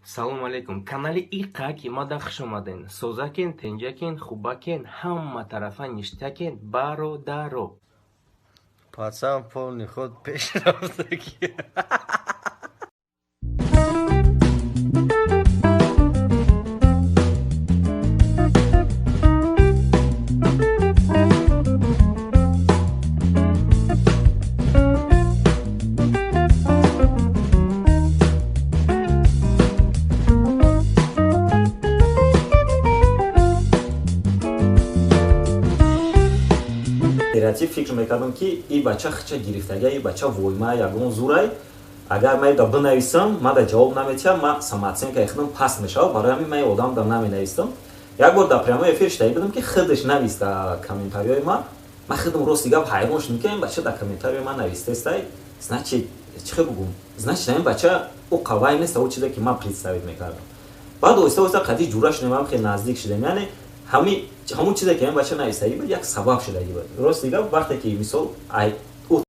Салом алейкум. Канали Иқак имада хуш омаден. Созакен, тенҷакен, хубакен, ҳама тарафа ништакен, бародаро. Пацан полный ход пеш рафтаги. Стереотип фикр мекардам, ки и бача хича гирифтага, и бача войма, ягон зурай. Агар ман да бинависам, ма да ҷавоб наметиҳам, ма самооценка и худам паст мешавад. Барои ҳамин ман одам да наменавистам. Як бор дар прямой эфир шидаи будам, ки худаш навист дар комментариҳои ман. Ман худам, рости гап, ҳайрон шудам, ки ин бача дар комментариҳои ман навистестай. Значит, чӣ хел бугум, значит, ин бача ӯ қавай нест, ӯ чизе ки ман представить мекардам. Баъд оҳиста оҳиста қади ҷура шудем, ҳам хеле наздик шудем. Яъне ҳамун чизе ки ин бача навистагӣ буд, як сабаб шудагӣ буд. Рости гап, вақте ки мисол ай